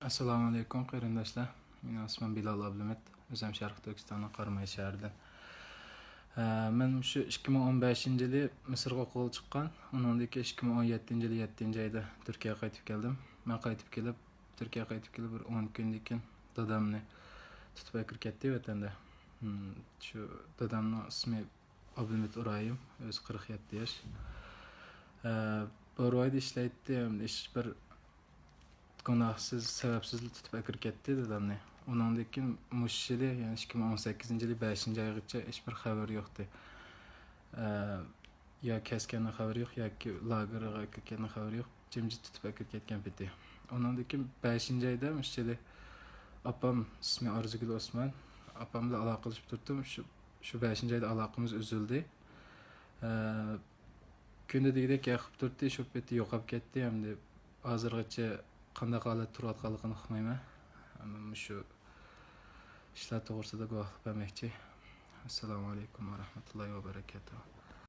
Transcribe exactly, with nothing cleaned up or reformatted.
ئەسسالامۇ ئەلەيكۇم قېرىنداشلار. مېنىڭ ئىسمىم بىلال ئابلىمىت. ئۆزۈم شەرقىي تۈركىستاننىڭ قاراماي شەھىرىدىن. ئە، مەن مۇشۇ ئىككى مىڭ ئون بەشىنچى يىلى مىسىرغا ئوقۇغىلى چىققان. ئۇنىڭدىن كېيىن ئىككى مىڭ ئون يەتتىنچى يىلى يەتتىنچى ئايدا تۈركىيەگە قايتىپ كەلدىم. مەن قايتىپ كېلىپ، تۈركىيەگە قايتىپ كېلىپ بىر ئون كۈندىن كېيىن دادامنى تۇتۇپ ئەكىرىپ كەتتى ۋەتەندە. ھىم، شۇ دادامنىڭ ئىسمى ئابلىمىت ئۇرايىم، ئۆزى قىرىق يەتتە ياش. ئە، بورۋايدا ئىشلەيتتى، ھېچ بىر گۇناھسىز، سەۋەبسىزلا تۇتۇپ ئەكىرىپ كەتتى دادامنى. ئۇنىڭدىن كېيىن مۇشۇ يىلى، يەنى ئىككى مىڭ ئون سەككىزىنچى يىلى بەشىنچى ئايغىچە ھېچ بىر خەۋىرى يوقتى. ئە، يا كەسكەننىڭ خەۋىرى يوق، ياكى لاگېرغا ئەكىرگەننىڭ خەۋىرى يوق. جىمجىت تۇتۇپ ئەكىرىپ كەتكەن پېتى. ئۇنىڭدىن كېيىن بەشىنچى ئايدا مۇشۇ يىلى ئاپام، ئىسمى ئارزۇگۈل ئوسمان، ئاپام بىلەن ئالاقىلىشىپ تۇردۇم. شۇ، شۇ بەشىنچى ئايدا ئالاقىمىز ئۈزۈلدى. ئە، كۈندە دېگۈدەك يېقىپ تۇرتتى، شۇ پېتى يوقاپ كەتتى. ئەمدى ھازىرغىچە قانداق ھالەتتە تۇرۇۋاتقانلىقىنى ئۇقمايمەن. ئەمما مۇشۇ ئىشلار توغرىسىدا گۇۋاھلىق بەرمەكچى. ئەسسالامۇ ئەلەيكۇم ۋە رەھمەتۇللاھى ۋە بەرەكاتۇھۇ.